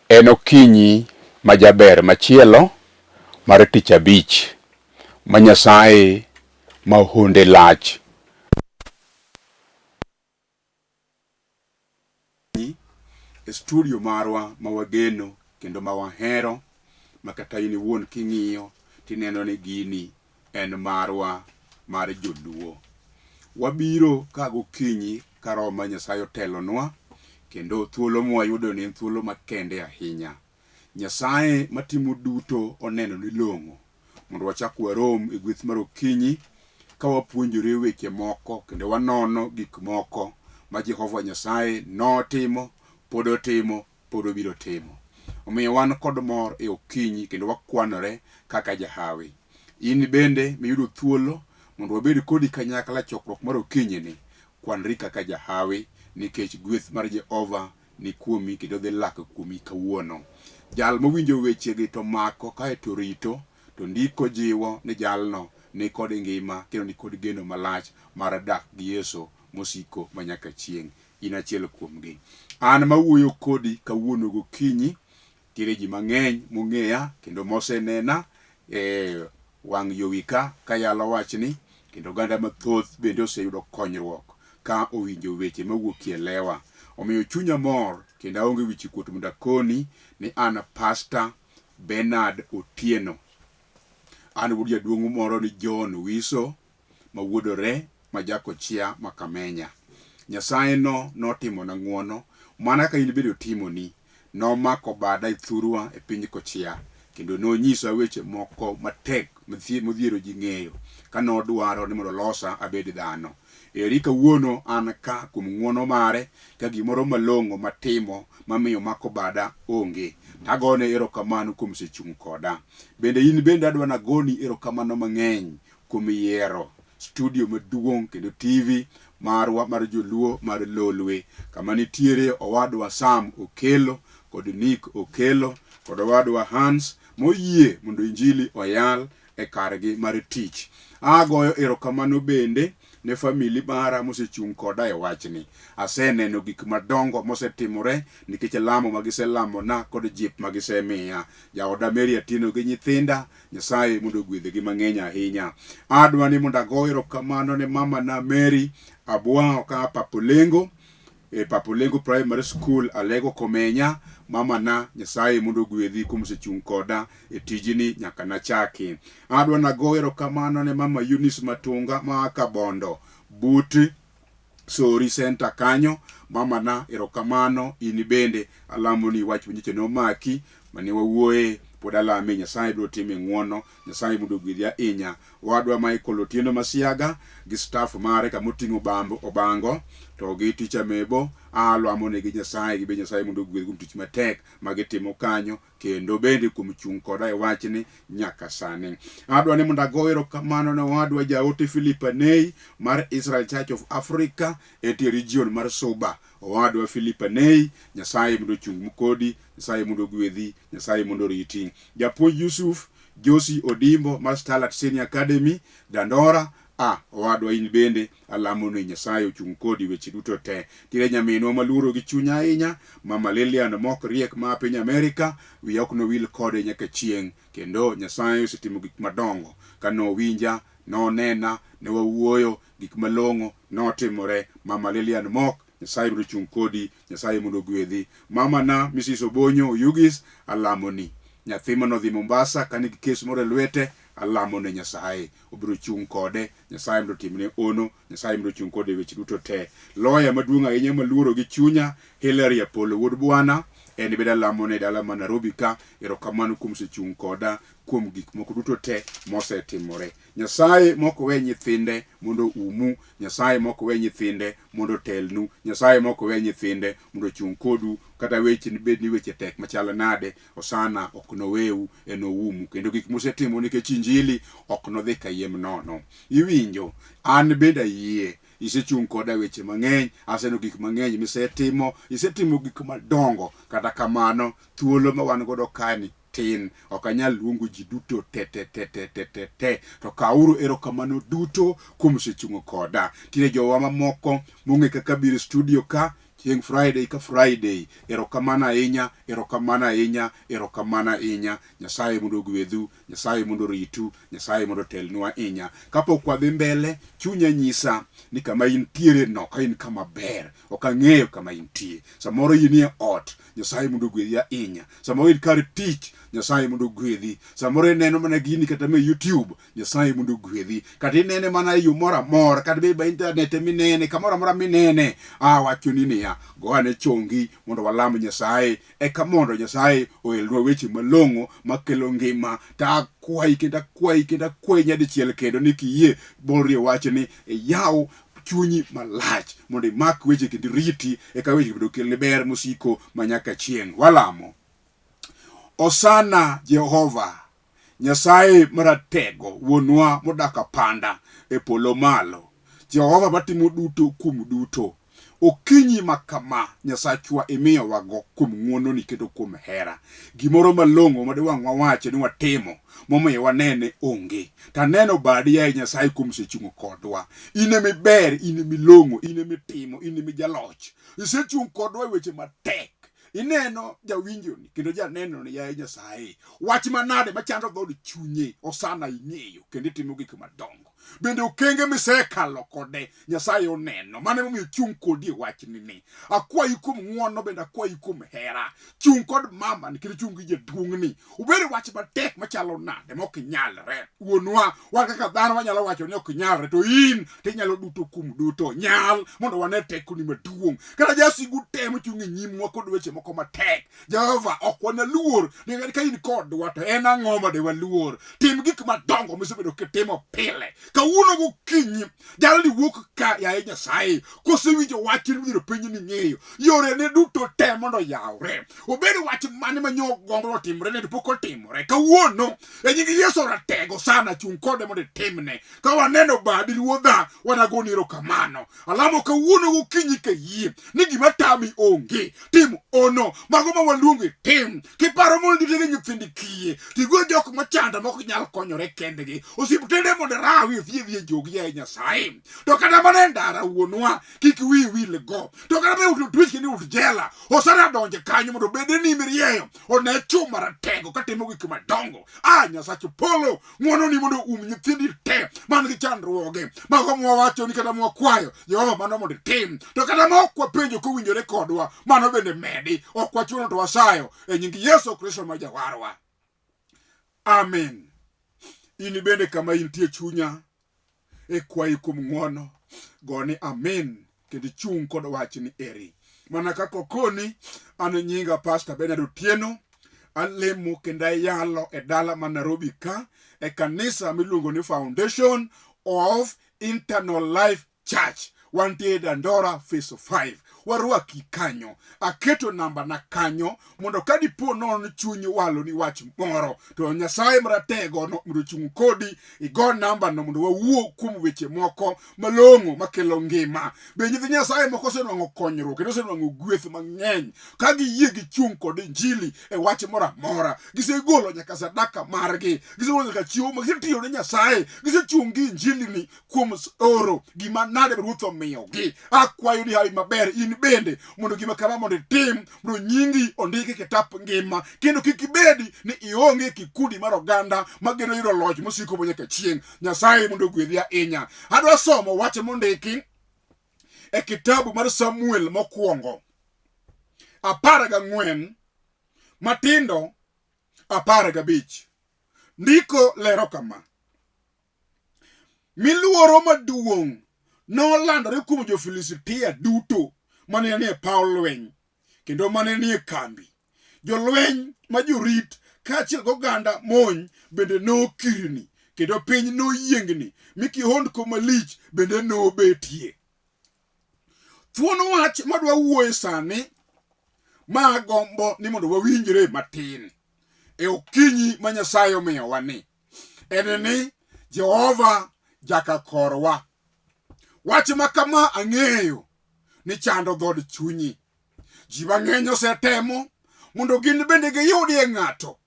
En okinyi ma jaber machielo mar tich abich ma Nyasaye ma honde lach e studio marwa ma wageno kendo ma wahero ma kata in iwuon king'iyo tineno ni gini en marwa mar joluo. Wabiro ka gokinyi ka roho mar Nyasaye otelonwa kendo thuolo mwayudo ni en thuolo makende ahinya. Nyasaye matimo duto oneno ni long'o mondo wachak warom e gweth mar okinyi ka wapuonjore weche moko kendo wanono gik moko ma Jehova Nyasaye notimo, pod otimo, pod obiro timo. Omiyo wan kod mor e okinyi kendo wakwanore kaka jahawi. In bende miyudo thuolo mondo wabed kodi kanyakla e chokruok mar okinyini, kwanri kaka jahawi nikech gweth mar Jehova ni kuomi kendo dhi lak kuomi kawuono. Jal mowinjo wechegi to mako kaeto rito, to ndiko jiwo ni jalno ni kod ngima kendo ni kod geno malach mar dak gi Yesu mosiko manyaka chieng'. In achiel kuomgi. An mawuoyo kodi kawuono gokinyi, nitiere ji mang'eny mong'eya kendo mosenena e wang' jowi ka kayalo wachni kendo oganda mathoth bende oseyudo konyruok ka owinjo weche mawuokie lewa. Omiyo chunya mor kendo aonge wichkuot mondo akoni ni an Pastor Bernard Otieno. An wuod jaduong' moro ni John Wiso ma wuod Ore ma Jakochia ma Kamenya. Nyasaye no notimona ng'wono mana kaka in bende otimoni. Nomako bada e thurwa e piny Kochia kendo nonyisa weche moko matek modhiero ji ng'eyo ka nodwaro ni mondo olosa abed dhano. Eri kawuono an ka kuom ng'wono mare ka gimoro malong'o matimo mamiyo mako bada onge. Tagone erokamano kuom sechung' koda. Bende in bende adwa nagoni erokamano mang'eny kuom yiero studio maduong' kendo TV marwa mar joluo mar Lolwe kama nitiere owadwa Sam Okelo kod Nick Okelo kod owadwa Hans moyie mondo injili oyal e kargi mar tich. Agoyo erokamano bende ne famili mara mosechung' koda e wachni. Aseneno gik madongo mosetimore nikech lamo ma giselamona kod jip ma gisemiya. Jaoda Mary Atieno gi nyithinda Nyasaye mondo ogwedhgi mang'eny ahinya. Adwa ni mondo ago erokamano ne mama na Mary Abwao ka Papolengo e Papolengo Primary School Alego Komenya. Mama na Nyasaye mondo ogwedhi kuom osechung' koda e tijni nyaka nachaki. Adwa nago erokamano ne mama Eunice Matunga ma Kabondo but Sori Center kanyo. Mama na erokamano in bende alamo ni wach nyocha nomaki mane wawuoye pod alame Nyasaye biro time ng'uono Nyasaye mondo ogwedhi ahinya. Owadwa Michael Otieno Masiaga gi staff mare kamoting'o bambo obango to gi ticha Mebo alwamo negi Nyasaye gibe Nyasaye mondo ogwedh kuom tich matek ma gitimo kanyo kendo bende kuom chung' koda e wachni nyaka sani. Adwa ni mondo ago erokamano ne owadwa jaote Philip Anei mar Israel Church of Africa entie region mar Suba. Owadwa Philip Anei, Nyasaye mondo ochung' kodi, Nyasaye mondo ogwedhi, Nyasaye mondo oriti. Japuonj Yusuf Josi Odimbo mar Starlight Senior Academy, Dandora, Ah, owadwa in bende alamo ni Nyasaye ochung' kodi weche duto te. Tire nyaminwa maluoro gi chunya ahinya, Mama Lilian Mok Riek ma piny Amerika, wiya ok nowil kode nyaka chieng'. Kendo Nyasaye osetimo gik madongo. Ka nowinja, nonena, ne wawuoyo, gik malong'o notimore. Mama Lilian Mok, Nyasaye mondo ochung' kodi, Nyasaye mondo ogwedhi. Mama na Mrs. Obonyo Oyugis, alamoni. Nyathi manodhi Mombasa ka nigi kes moro e lwete, alamo ne Nyasaye obiro chung' kode, Nyasaye mondo otimne ono, Nyasaye mondo ochung' kode e weche duto te. Loya maduong' ahinya maluoro gi chunya, Hilary Apollo wuod Bwana, en bende alamo ne dala ma Nairobi ka, erokamano kuom osechung' koda kuom gik moko duto te mosetimore. Nyasaye mok we nyithinde mondo umu, Nyasaye mok we nyithinde mondo otelnu, Nyasaye mok we nyithinde mondo ochung' kodu, kata weche bed ni weche tek machal nade, Hosana ok noweu, enoumu kendo gik musetimo nikech injili ok nodhi kayiem nono. Iwinjo, an bende ayie isechung' koda weche mang'eny, aseneno gik mang'eny misetimo, isetimo gik madongo. Kata kamano, thuolo ma wan godo kani tin, ok anyal luongo ji duto te te te te te te te. To kawuru erokamano duto kuom osechung'o koda. Tire jowa mamoko mong'e kaka biro e studio ka, Chieng' Friday ka Friday. Erokamano ahinya, erokamano ahinya, erokamano ahinya. Nyasaye mondo ogwedhu, Nyasaye mondo oritu, Nyasaye mondo otelnu ahinya. Kapok wadhi mbele, chunya nyisa ni kama intiere no, ka in kama ber, ok ang'eyo kama intie. Samoro inie ot, Nyasaye mondo ogwedhi ahinya. Samoro in kar tich, Nyasaye mondo ogwedhi. Samoro ineno mana gini kata me YouTube, Nyasaye mondo ogwedhi. Kata inene mana e yo moro amora, kata be internet minene, kamoro amora minene, awachoni niya, go ane chongi mondo walam Nyasaye, eka mondo Nyasaye oelnwa weche malong'o makelo ngima. To akwayi kendo akwayi kendo akwayi nyadichiel kendo ni kiyie bolri e wachni, iyaw chunyi malach mondo imak weche kendo iriti, eka weche mondo okelni ber mosiko manyaka chieng'. Walamo. Osana Jehova, Nyasaye maratego, wuonwa modak apanda e polo malo. Jehova matimo duto kuom duto. Okinyi ma kama, Nyasachwa imiyowago kuom ng'wononi kendo kuom hera. Gimoro malong'o ma diwang' wawachi ni watimo momiyo wanene onge. To aneno badi yaye Nyasaye kuom sechung'o kodwa. In ema iber, in ema ilong'o, in ema itimo, in ema ijaloch. Isechung' kodwa e weche matek. Ineno jawinjoni kendo janenoni yaye Nyasaye. Wach manade machando dhood chunye, Osana ing'eyo kendo itimo gik madongo. Bende okenge misekalo kode Nyasaye oneno. Mano emomiyo chung' kodi e wachni ni. Akwayi kuom ng'wono bende akwayi kuom hera. Chung' kod mama ni kendo chung' gi jaduong'ni. Ubed e wach matek machalo nade ma ok nyalre. Wuonwa, wan kaka dhano wanyalo wacho ni ok nyalre to in to inyalo duto kuom duto. Nyal mondo wane tekoni maduong'. Kata jasigu temo chung' e nyimwa kod weche moko matek. Jehova ok wanaluor nikech ka in kodwa to en ang'o ma de waluor? Tim gik madongo misebedo kitimo pile. Kawuono gokinyi jalni wuok ka yaye Nyasaye kosewinjo wach midhiro piny ni ng'eyo yorene duto te mondo oyawre. Obed wach mane ma nyo gombo otimore ne to pok otimore. Kawuono e nying Yesu ratego sana chung' kode mondo itimne. Ka waneno badi ruodha wanagoni erokamano. Alamo kawuono gokinyi kayie ni gima tami onge. Tim ono mago ma waluongo itim. Kiparo mondo itege nyithindi kiye tigwe jok mochando mok nyal konyore kendgi. Osiptende mondo rawi othiedhi e jogi yaye Nyasaye. To kata mana e ndara wuonwa kik wiyi wil go. To kata mana e ut twech kendo e ut jela osana donje kanyo mondo obed ni mirieyo one chuma ratego katimo gik madongo. A Nyasach polo ng'wononi mondo um nyithindi te man gi chandruoge mago mwawacho ni kata mwakwayo Jehova mano mondo itim to kata ma ok wapenjo kowinjore kodwa mano bende medi ok wachuno to wasayo e nying Yesu Kristo ma jawarwa amen in bende kama intie chunya e kwayi kuom ng'wono gone amen kendo ichung' kod wachni eri mana kaka okoni an nyinga Pastor Bernard Otieno alemo kendo ayalo e dala ma Nairobi ka e kanisa miluongo ni Foundation of Internal Life Church wantie Dandora Phase 5 warwaki kanyo aketo namba na kanyo mondo ka dipo nono chunyi walo ni wach moro to Nyasaye maratego no mondo ochung' kodi igo namba no mondo wawuo kuom weche moko malong'o makelo ngima. Be nyithi Nyasaye moko osenwang'o konyruok kendo osenwang'o gweth mang'eny ka giyie gichung' kod Injili e wach moro amora. Gisegolo nyaka sadaka margi, gisegolo nyaka chiwo, gisetiyo ne Nyasaye, gisechung' gi Injili ni kuom oro gima nade ma Ruoth omiyogi. Akwayo ni hawi maber in bende mondo gima kama mondo itim mondo nyingi ondiki e kitap ngima kendo kik ibedi ni ionge e kikundi mar oganda mageno yudo loch mosiko manyaka chieng'. Nyasaye mondo ogwedhi ahinya. Adwa somo wach mondiki e kitabu mar Samuel mokwongo 14 matindo 15. Ndiko lero kama: Miluoro maduong' nolandore kuom jo-Filistia duto mane nie paw lweny kendo mane nie kambi. Jolweny ma jorit kaachiel goganda mony bende nokirni kendo piny noyiengni mi kihondko malich bende nobetie. Thuon wach madwa wuoye sani ma gombo ni mondo wawinjre matin e okinyi ma Nyasaye omiyowa ni en ni Jehova jaka korwa. Wach ma kama ang'eyo ni chando dhood chunyi. Ji mang'eny osetemo mondo gin bende giyudie ng'ato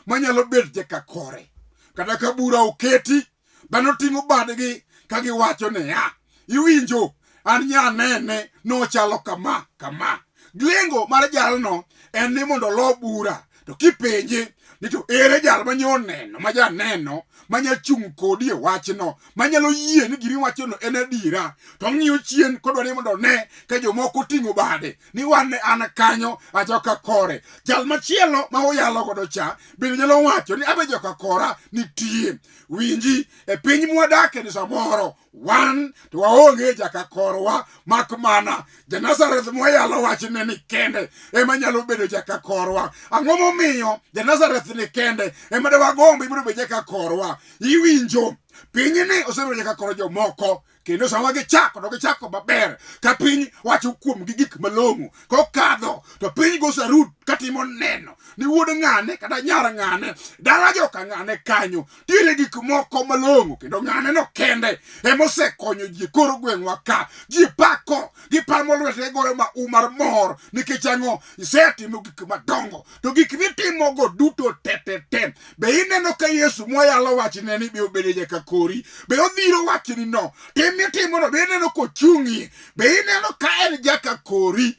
manyalo bet jaka kore. Kata ka bura oketi, dhano ting'o badgi ka giwacho niya, iwinjo, An nyanene nochalo kama kama. Lengo mar jalno en ni mondo olo bura. To kipenje ni to ere jal ma nyo neno, ma janeno, manya chung' kodi e wachno, manyalo yie ni gima iwachono en adiera, to ong'iyo chien kodwa ni mondo one ka jomoko oting'o bade ni wan ne an kanyo ajoka kore. Jal machielo ma oyalo godo cha bende nyalo wacho ni abe joka kora nitie. Winji, e piny mwadake ni samoro wan to waonge jaka korwa mak mana ja-Nazareth mwayalo wachne ni kende ema nyalo bedo jaka korwa. Ang'o momiyo ja-Nazareth ni kende ema de wagombi mondo obed jaka korwa? Iwinjo, pinyni osebedo jaka kor jomoko kendo sama gichako to gichako maber ka piny wacho kuomgi gik malong'o kokadho to piny go sarut katimo neno ni wuod ng'ane kata nyar ng'ane dala joka ng'ane kanyo Tiere gik moko malong'o kendo ng'aneno kende ema osekonyo ji e kor gweng'wa ka. Ji pako, gipamo lwetgi goyo mahu mar mor nikech ang'o? Isetimo gik madongo. To gik mitimogo duto te te te. Be ineno ka Yesu mwayalo wachne ni be obedo nyaka kori? Be odhiro wachni no? Tim mitimono be ineno kochung'ie? Be ineno ka en jaka kori?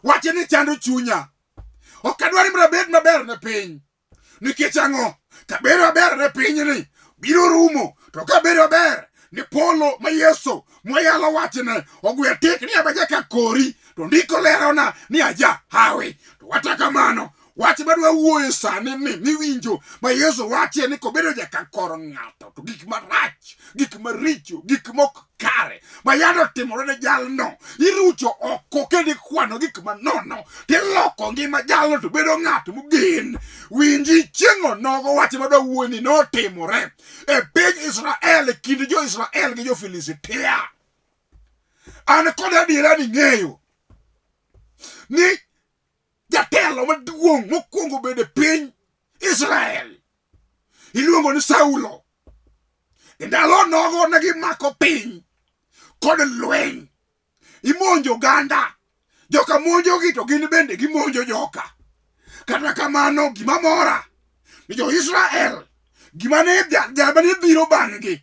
Wachni chando chunya. Ok adwar ni mondo abed maber ne piny. Nikech ang'o? Kabedo maber ne pinyni biro rumo, to kabedo maber ne polo ma Yesu mwayalo wachne ogwe tik ni abaja ka kori, to ndiko lerona ni aja hawi. To wata kamano, wach madwa wuoye sani ni miwinjo ma Yesu wache ni kobedo jaka kor ng'ato to gik marach, gik maricho, gik mok kare ma yande otimore ne jalno irucho oko kendo ikwano gik manono tiloko ngima jalno to bedo ng'at mogen. Winji, chieng' onogo wach madwa wuoyeni notimore e piny Israel e kind jo-Israel gi jo-Filistia. An kod adiera ni ng'eyo ni jatelo maduong' mokwongo bedo e piny Israel iluongo ni Saulo. E ndalo nogo ne gimako piny kod lweny. Imonjo oganda. Joka monjogi to gin bende gimonjo joka. Kata kamano gima mora ni jo-Israel gima ne jal mane biro bang'gi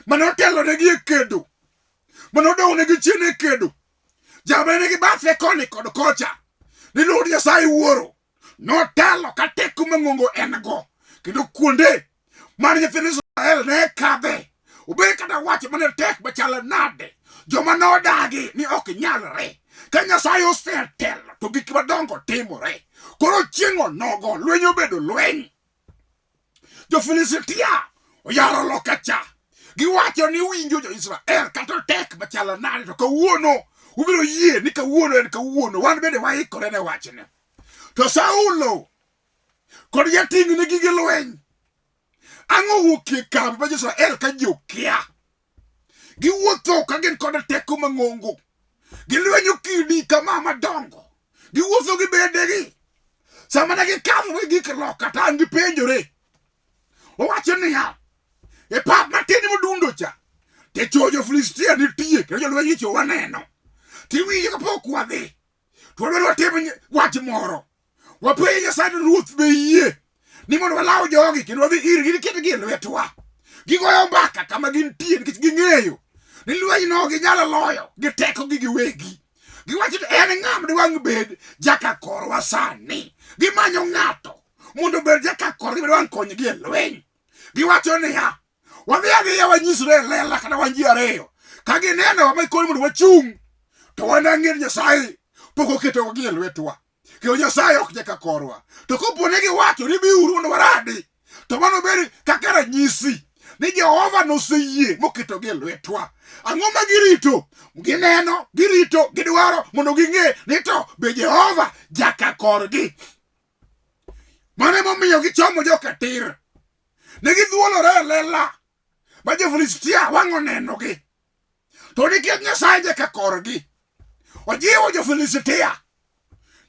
mane otelonegi e kedo mane odong'negi chien e kedo jal mane nigi bathe koni kod kocha niluongo ni Nyasaye Wuoro notelo ka teko mang'ongo en go kendo kuonde mane nyithind Israel ne kadhe obed kata wach mane tek machalo nade joma nodagi ni ok nyalre ka Nyasaye osetelo to gik madongo timore. Koro chieng' onogo lweny obedo lweny. Jo-Filistia oyaro loka cha giwacho ni winjo jo-Israel kata tek machalo nade to kawuono ubiro yie ni kawuono en kawuono wan bende waikore ne wachne. To Saulo kod jating'ne gige lweny ang'o wuok e kambi ma jo-Israel ka ji okia. Giwuotho ka gin kod teko mang'ongo. Gilwenyo kidi kama madongo. Giwuotho gi bedegi. Sama ne gikadho gi gik loka to an gipenjore. Owacho niya, e pap matin modundo cha, te chwo jo-Filistia nitie kendo jolweny gi chwo waneno. Tiwinjo kapok wadhi, to wadwaro watim wach moro. Wapenj Nyasaye to ruoth be yie ni mondo walaw jogi kendo wadhi irgi niketgi e lwetwa. Gigoyo mbaka kama gintie nikech ging'eyo ni lwenyno ginyalo loyo gi tekogi giwegi. Giwacho ni en ng'a ma diwang' bed jaka korwa sani. Gimanyo ng'ato mondo obed jaka korgi ma diwang' konygi e lweny. Giwacho niya, wadhi adhiya wanyisre e lela kata wan ji ariyo. Ka gineno ma ikoni mondo wachung' to wanang'e ni Nyasaye pok oketogi e lwetwa. Kendo Nyasaye ok jaka korwa. To kopo ne giwacho ni biuru mondo waradi, to mano bed kaka ranyisi ni Jehova noseyie moketogi e lwetwa. Ang'o ma girito? Gineno, girito, gidwaro mondo ging'e ni to be Jehova jaka korgi. Mano emomiyo gichomo joka tir. Ne gidhuolore e lela ma jo-Filistia wang' onenogi. To nikech Nyasaye jaka korgi, ojiwo jo-Filistia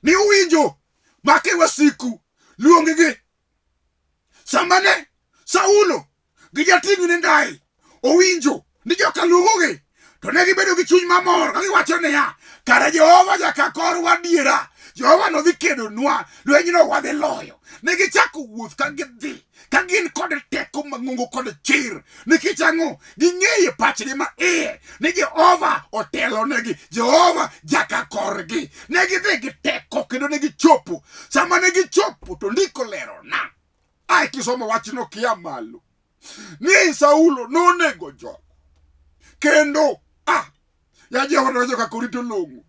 ni uwinjo make wasiku luonggi. Sama ne Saulo gi jating'ne ndai owinjo ni joka luongogi to ne gibedo gi chuny mamor ka giwacho niya, kara Jehova jaka korwa adiera, Jehova nodhi kedonwa, lwenyno wadhi loyo. Ne gichako wuoth ka gidhi. ka gin kod teko mang'ongo kod chir. Nikech ang'o? Ging'eyo e pachgi ma iye ni Jehova otelonegi, Jehova jaka korgi. Ne gidhi gi teko kendo ne gichopo. Sama ne gichopo to ndiko lerona. Ae kisomo wachno kia malo. Ni Saulo nonego jogo. Kendo ah, ya Jehova nowacho kaka orito long'o.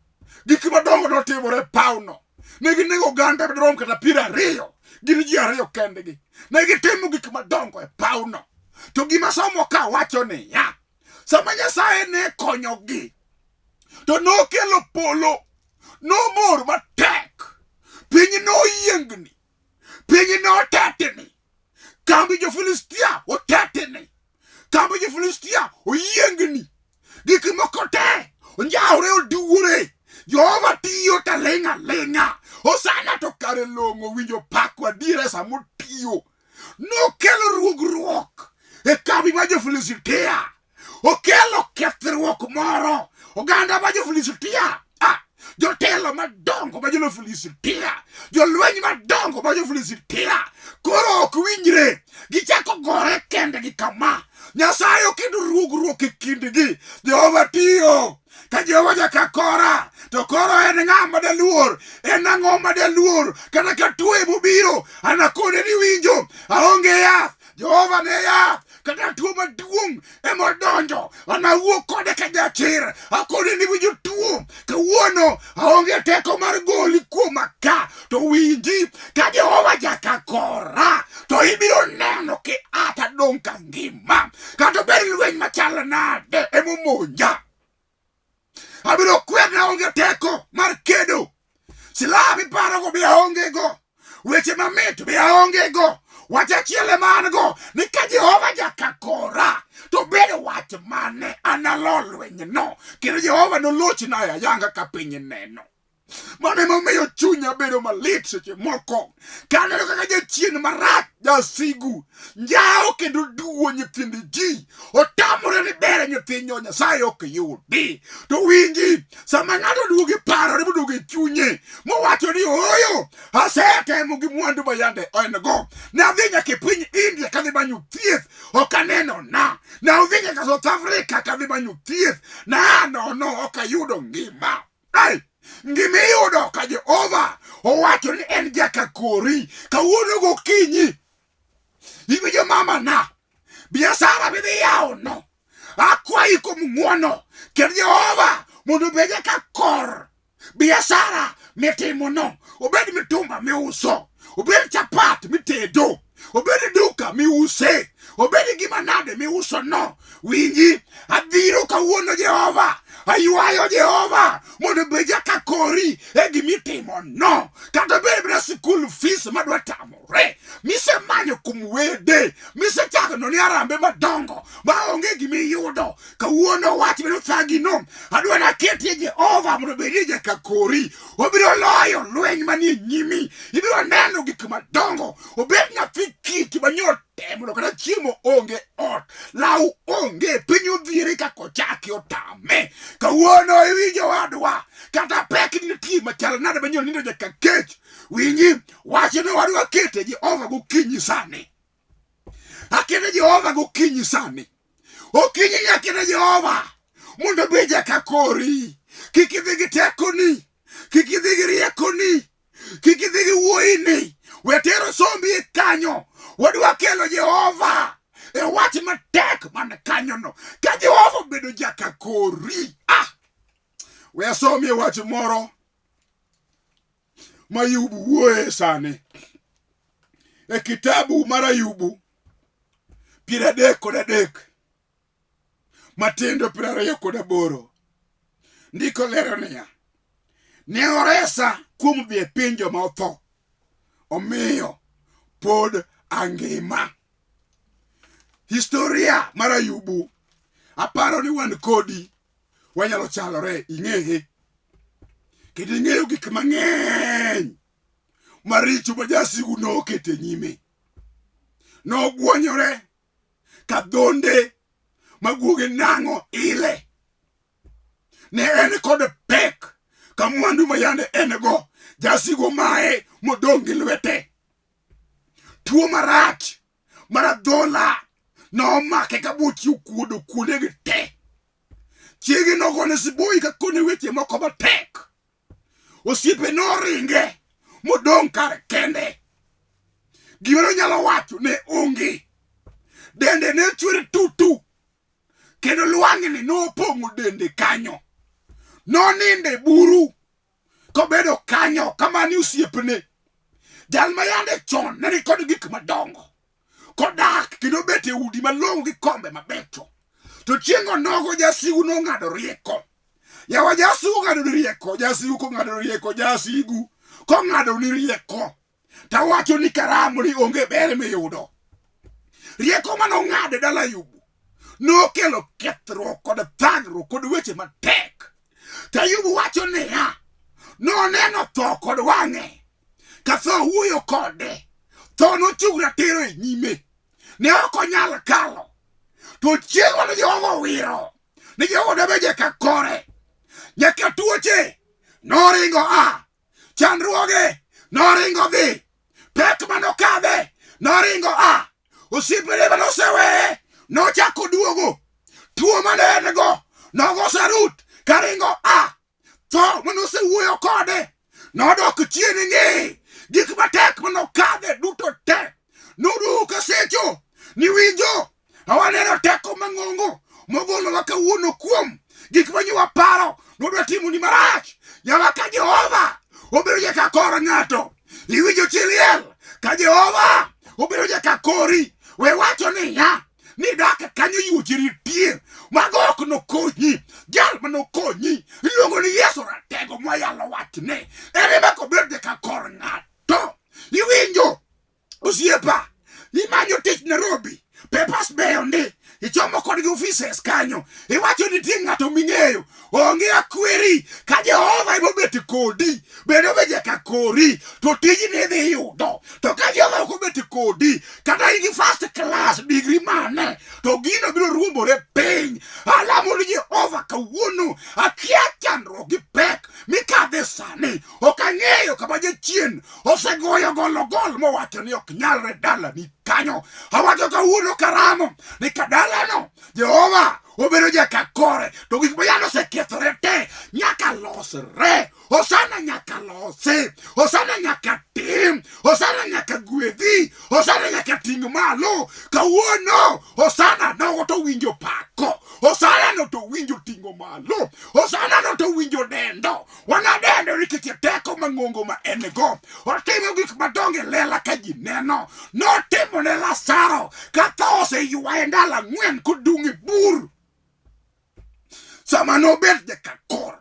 Gik madongo notimore e pawno. Ne ginego oganda madirom kata 20. Gin ji ariyo kendgi. Ne gitimo gik madongo e pawno. To gima somo ka wacho niya, sama Nyasaye ne konyogi, to nokelo polo, nomor matek, piny noyiengni, piny notetni, kambi jo-Filistia otetni, kambi jo-Filistia oyiengni, gik moko te onjawre oduwore. Jehova tiyo to ling' aling'a. Hosana to kare long'o winjo pako adiera sama otiyo. Nokelo ruogruok e kambi mar jo-Filistia. Okelo kethruok moro. Oganda mar jo-Filistia, ah, jotelo madongo ma jo-Filistia, jolweny madongo ma jo-Filistia koro ok winjre. Gichako gore kendgi kama. Nyasaye oketo ruogruok e kindgi. Jehova tiyo. Ka Jehova jaka kora, to koro en ng'a ma daluor? En ang'o ma daluor? Kata ka tuo emobiro, anakone ni winjo, aonge yath. Jehova ne yath. Kata tuo maduong' emodonjo, anawuo kode ka jachir. Akone ni winjo tuo, kawuono aonge teko mar goli kuoma ka. To winji, ka Jehova jaka kora, to ibiro neno ki ata dong' ka ngima. Kata obed lweny machal nade emomonja. Abiro kwer na onge teko mar kedo. Silaha miparogo be aonge go. Weche mamit be aonge go. Wach achiel ema an go ni ka Jehova jaka kora to bedo wach mane analo lwenyno kendo Jehova nolochna e ayanga ka piny neno. Mano emomiyo chunya bedo malit seche moko kaneno kaka jachien marach jasigu njawo kendo duwo nyithind ji otamore ni ber nyithind Nyasaye ok yudi. To winji, sama ng'ato oduogo e parore moduogo e chunye mowacho ni ooyo asetemo gi mwandu ma yande en go, nadhi nyaka e piny India kadhi manyo thieth ok aneno na, nadhi nyaka South Africa kadhi manyo thieth na nono ok ayudo ngima. Ai, ngima iyudo ka Jehova owacho ni en jaka kori kawuono gokinyi. Iwinjo mama na, biashara midhi yawo no, akwayi kuom ng'wono kendo Jehova mondo obed jaka kor biashara mitimono, obed mitumba miuso, obed chapat mitedo, obed duka miuse, obed gima nade miuso no. Winji, abiro kawuono Jehova, aywayo Jehova mondo obed jaka kori e gimitimo no, kata obed mana sikul fees madwa tamore misemanyo kuom wede, misechako noni arambe madongo maonge gimiyudo. Kawuono wach mano thagino, adwa naketie Jehova mondo obedie jaka kori. Obiro loyo lweny manie nyimi, ibiro neno gik madongo. Obed nyathi kich manyo temo kata chiemo onge ot, law onge, piny odhiere kaka ochaki otame. Kawuono iwinjo wadwa, kata pek nitie machal nade manyo nindo nyaka kech. Winji wachno wadwa kete Jehova gokinyi sani. Akete Jehova gokinyi sani. Okinyi ni akete Jehova mondo obed jaka kori. Kik idhi gi tekoni, kik idhi gi riekoni, kik idhi gi wuoyini. We tero sombi e kanyo. Wadwa kelo Jehova e wach matek man kanyono. Ka Jehova obedo jaka kori, ah, we asomie wach moro ma Ayubu wuoye sani e kitabu mar Ayubu 33 matindo 28. Ndiko lero niya, ne oresa kuom dhi e piny joma otho, omiyo pod angima. Historia mar Ayubu aparo ni wan kodi wanyalo chalore, ing'eye kendo ing'eyo gik mang'eny maricho ma jasigu noketo e nyime. Nogwonyore ka dhonde ma guoge nang'o ile. Ne en kod pek ka mwandu ma yande en go jasigu omaye modong' gi lwete. Tuo marach Mar adhola nomake ka buochi okuodo kuondegi te. Chiege nogone siboi ka kone weche moko matek. Osiepe noringe modong' kar kende. Gima nonyalo wacho ne onge. Dende ne chwer tutu kendo lwang'ni nopong'o dende kanyo. Nonindo e buru kobedo kanyo kamani osiepne. Jal ma yande chon ne ni kod gik madongo kodak kendo bet e udi malong'o gi kombe mabecho. To chieng' onogo jasigu nong'ado rieko. Yawa jasigu ong'ado ni rieko, jasigu kong'ado rieko, jasigu kong'ado ni rieko. Tawacho ni karamo ni onge ber miyudo. Rieko mane ong'ado e dala Ayubu nokelo kethruok kod thagruok kod weche matek. To Ayubu wacho niya, noneno tho kod wang'e ka tho wuoyo kode. Tho nochung' ratiro e nyime, ne ok onyal kalo. To chieng' mane Jehova owiro ni Jehova dobeje ka kore, nyaka tuoche noringo a chandruoge noringo dhi pek manokadhe noringo a osiepene manoseweye nochako duogo tuo mane en go nogo sarut karingo a tho manosewuoyo kode nodok chien ng'e gik matek manokadhe duto te noduogo kasecho niwinjo Awaneno teko mang'ongo mogolowa kawuono kuom gik ma nyowa paro nodwa timoni marach. Yawa ka Jehova obedo jaka kor ng'ato, iwinjo chi liel ka Jehova obedo jaka kori, we wacho niya ni dak kanyo yuochi nitie mago ok nokonyi. Jal ma nokonyi iluongo ni Yesu ratego mwayalo wachne, en ema kobedo jaka kor ng'ato. Iwinjo osiepa imanyo tich Nairobi papers beyo ndi ichomo kodgi offices kanyo iwacho ni nitie ng'ato ming'eyo onge akweri ka Jehova ema obet kodi bende obet ka kori to tijni idhi yudo to ka Jehova ok obet kodi kata in gi first class degree mane to gino biro ruombore piny alamo ni Jehova kawuono akia chandruok gi pek mikadhe sani ok ang'eyo kama jachien osegoyo golo gol mowacho ni ok nyalre dalani kanyo awacho kawuono karamo ni kadalano jehova obedo jaka kore to gik mayande osekethore te nyaka losre osana nyaka losi osana nyaka tim osana nyaka gwedhi osana nyaka ting' malo kawuono osana nogo to winjo pako osana no to winjo ting'o malo osana no to winjo dendo Wanadendo nikech e teko mang'ongo ma en go. Otimo gik madongo e lela ka ji neno. Notimo ne Lazaro ka tho oseywaye ndalo ang'wen kodung' e bur. Sama nobet jakakor,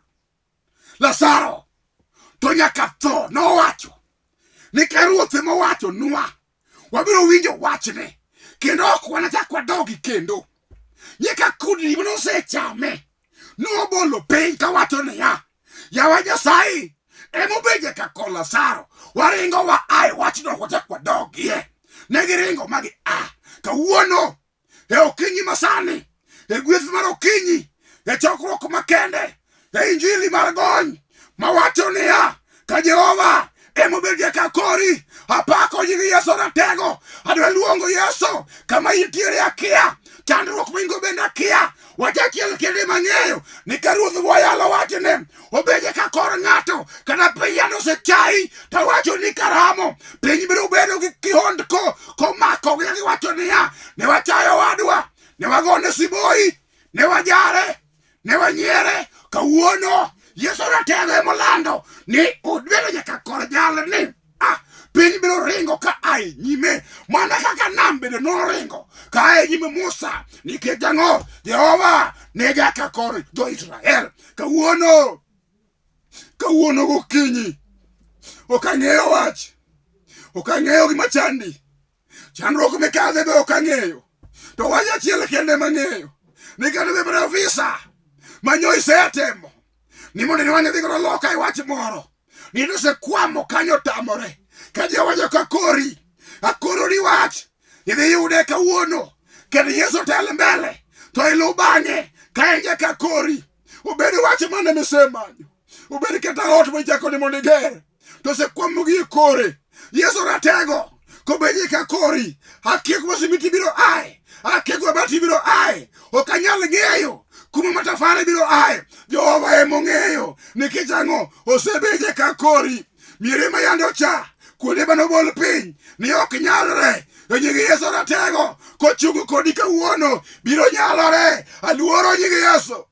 Lazaro to nyaka tho nowacho ni ka Ruoth ema owachonwa wabiro winjo wachne kendo ok wanachak wadogi kendo. Nyaka kudni mane osechame nobolo piny kawacho niya, yawa Nyasaye emobeje ka kor Lazaro, waringo wa ae wachno ok wachak wadogie. Ne giringo ma gi a. Kawuono e okinyi masani, e gweth mar okinyi, e chokruok makende, e injili mar gony mawacho niya, ka Jehova emobedie ka kori, apako nying Yesu ratego, adwa luongo Yesu kama intiere akia, chandruok ma in-go bende akia, wach achiel kende mang'eyo ni ka Ruoth wayalo wachne obedie ka kor ng'ato kata piny yande osechayi to awacho ni karamo piny biro bedo gi kihondko komakogi ka giwacho niya ne wachayo owadwa ne wagone siboi ne wajare ne wanyiere kawuono Yesu ratego emolando ni odwero nyaka kor jalni ah, piny biro ringo ka ae nyime mana kaka nam bende noringo ka ae nyime Musa nikech ang'o Jehova ne jaka kor jo-Israel kawuono kawuono gokinyi ok ang'eyo wach ok ang'eyo gima chandi chandruok mikadhe be ok ang'eyo to wach achiel kende mang'eyo ni kata dhi mana visa manyo isetemo ni mondo inwang' idhi godo loka e wach moro ni nosekwamo kanyo otamore ka Jehova joka kori akoroni wach idhi yude kawuono kendo Yesu tel mbele to iluw bang'e ka en jaka kori obed wach mane misemanyo obed kata ot michako ni mondo iger to osekwamo gi e kore Yesu ratego Kobeje ka kori, akia kuma simiti biro ae, akia kuma bati biro ae, ok anyal ng'eyo kuma matafare biro ae. Jehova emong'eyo nikech ang'o? Osebeje ka kori. Miere ma yande ocha, kuonde mane obol piny, ni ok nyalre. E nying Yesu ratego, kochungo kodi kawuono, biro nyalore. Aluoro nying Yesu.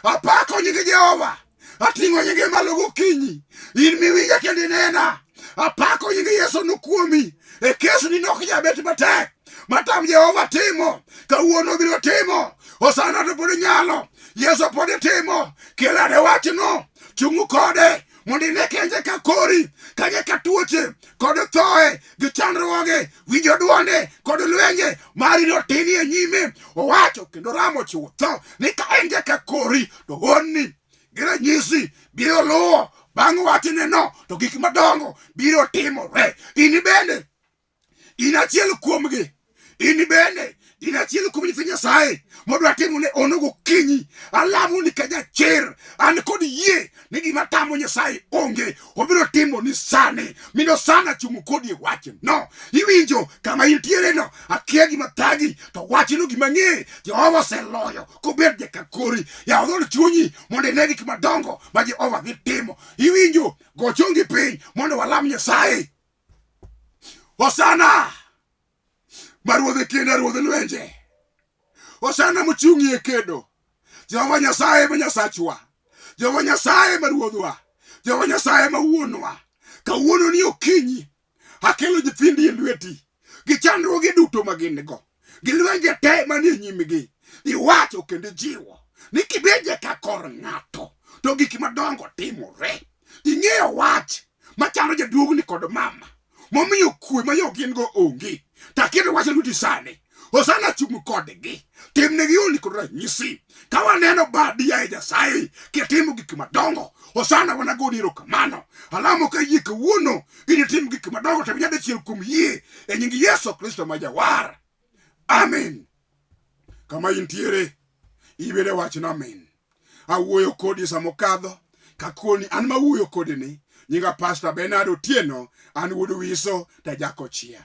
Apako nying Jehova. Ating'o nyinge malo gokinyi. In miwinja kendo inena. Apako nying Yesu no kuomi. E kesni nok jabet matek. Matam Jehova timo. Kawuono biro timo. Osana to pod nyalo. Yesu pod timo. Kelane wachno. Chungu kode. Mondo ine kenje ka kori. Kanye ka tuoche. Kod thoe. Gi chandruoge. Winjo duonde. Kod lwenje. Mari notini e nyime. Owacho kendo ramo chutho ni ka en jaka kori to honni gi ranyisi biro luwo bang' wachneno to gik madongo biro timore. In bende in achiel kuomgi, in bende in achiel kuom nyithi Nyasaye modwa timo ne ono gokinyi. Alamo ni ka jachir, an kod yie ni gima tamo Nyasaye onge, obiro timo ni sani mindo sana chung' kodi e wachno. Iwinjo kama intiere no, akia gima thagi, to wachno gima ng'e Jehova oseloyo kobet jakakori. Yaw dhood chunyi mondo ine gik madongo ma Jehova dhi timo. Iwinjo, go chongi piny mondo walam Nyasaye. Hosana ma ruodhe kendo ruodh lwenje. Hosana mochung'ie kedo. Jehova Nyasaye ma Nyasachwa. Jehova Nyasaye ma ruodhwa. Jehova Nyasaye ma wuonwa. Kawuono ni okinyi akelo nyithindi e lweti gi chandruoge duto ma gin go gi lwenje te manie nyimgi. Iwacho kendo ijiwo ni kibedje ka kor ng'ato to gik madongo timore. Ing'eyo wach machando jaduong'ni kod mama momiyo kwe ma yo gin go onge. Taketo wach e lweti sani. Hosana chung' kodgi. Timnegi honni kod ranyisi. Ka waneno badi yaye Nyasaye kitimo gik madongo. Hosana wanagoni erokamano. Alamo ka yie kawuono initim gik madongo to nyadichiel kuom yie e nying Yesu Kristo ma Jawar. Amen. Kama intiere, ibede wachno amen. Awuoyo kodi sama okadho kakoni an mawuoyo kodi ni nyinga Pastor Bernard Otieno, an wuod Wiso Tajakochia.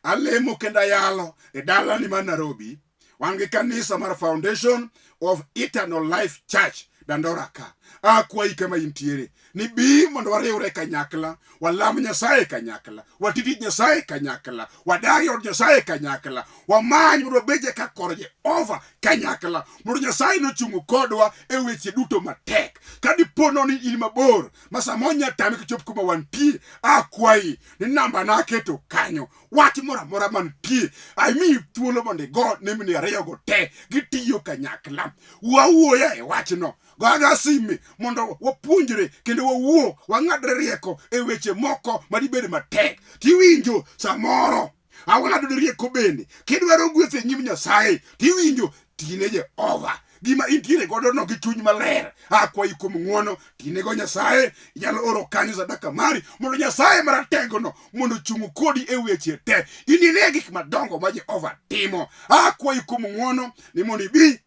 Alemo kendo ayalo e dalani mar Nairobi. Wan gi kanisa mar Foundation of Eternal Life Church Dandora ka. Akwayi kama intiere ni bi mondo wariwre kanyakla, walam Nyasaye kanyakla, wati tij Nyasaye kanyakla, wadag e od Nyasaye kanyakla, wamany mondo wabedje ka kor Jehova kanyakla, mondo Nyasaye nochung' kodwa e weche duto matek. Ka dipo nono ni in mabor ma samoro nyalo tami kichop kuma wantie, akwayi ni namba na aketo kanyo, wach moro amora mantie, amiyi thuolo mondo igo nembni ariyogo te, gitiyo kanyakla. Wawuoyo e wachno, goaga sime mondo wapuonjre kendo wawuo, wang'adre rieko e weche moko madibed matek. Tiwinjo samoro awang'ado ni rieko bende kidwaro gweth e nyim Nyasaye tiwinjo tine Jehova gima intiere godo no gi chuny maler. Akwayi kuom ng'wono, tinego Nyasaye. Inyalo oro kanyo sadaka mari mondo Nyasaye marategono mondo ochung' kodi e weche te. Inine gik madongo ma Jehova timo. Akwayi kuom ng'wono ni mondo ibi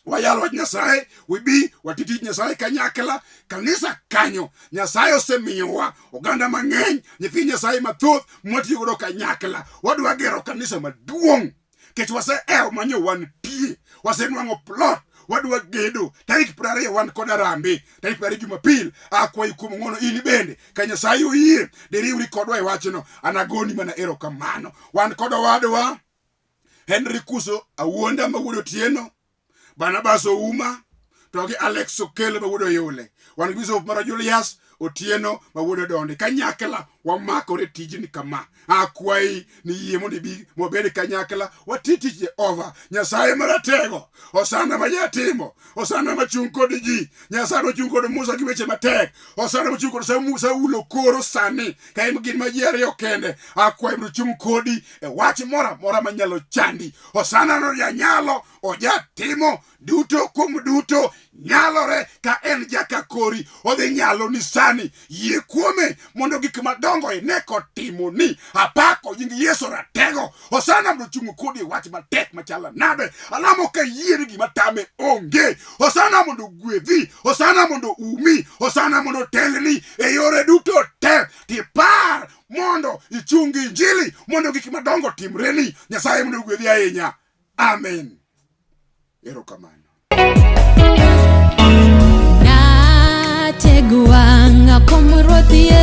wayal wach Nyasaye, wibi wati tij Nyasaye kanyakla. Kanisa kanyo Nyasaye osemiyowa oganda mang'eny, nyithi Nyasaye mathoth mwatiyo godo kanyakla. Wadwa gero kanisa maduong' kech waseewo manyo wantie, wasenwang'o plot, wadwa gedo. Tarik 20 wan kod arambe, tarik 20 Jumapil. Akwayi kuom ng'wono in bende ka Nyasaye oyie diriwri kodwa e wachno, anagoni mana erokamano. Wan kod owadwa Henry Kuso Awuonda ma wuod Otieno, Barnabas Ouma to gi Alex Okello ma wuod Oyule. Wan gi Bishop mara Julius Otieno ma wuod Odondi. Kanyakla wamakore tijni kama. Akwayi ni yie mondo ibi wabed kanyakla wati tich Jehova Nyasaye maratego. Osana ma jatimo, Osana machung' kod ji, Nyasaye mochung' kod Musa gi weche matek, Osana mochung' kod Saulo koro sani ka en gin ma ji ariyo kende. Akwayi mondo ochung' kodi e wach moro amora manyalo chandi. Hosana no janyalo, ojatimo duto kuom duto nyalore ka en jaka kori odhi nyalo ni sani yie kuome mondo gik madongo ine kotimo ni apako nying Yesu ratego. Hosana mondo ochung' kodi e wach matek machalo nade. Alamo ka yie ni gima tame onge. Hosana mondo ogwedhi, Hosana mondo umi, Hosana mondo otelni e yore duto te. Tipar mondo ichung gi injili mondo gik madongo timreni. Nyasaye mondo ogwedhi ahinya. Amen. Erokamano. Natego wang'a kuom Ruoth Yesu.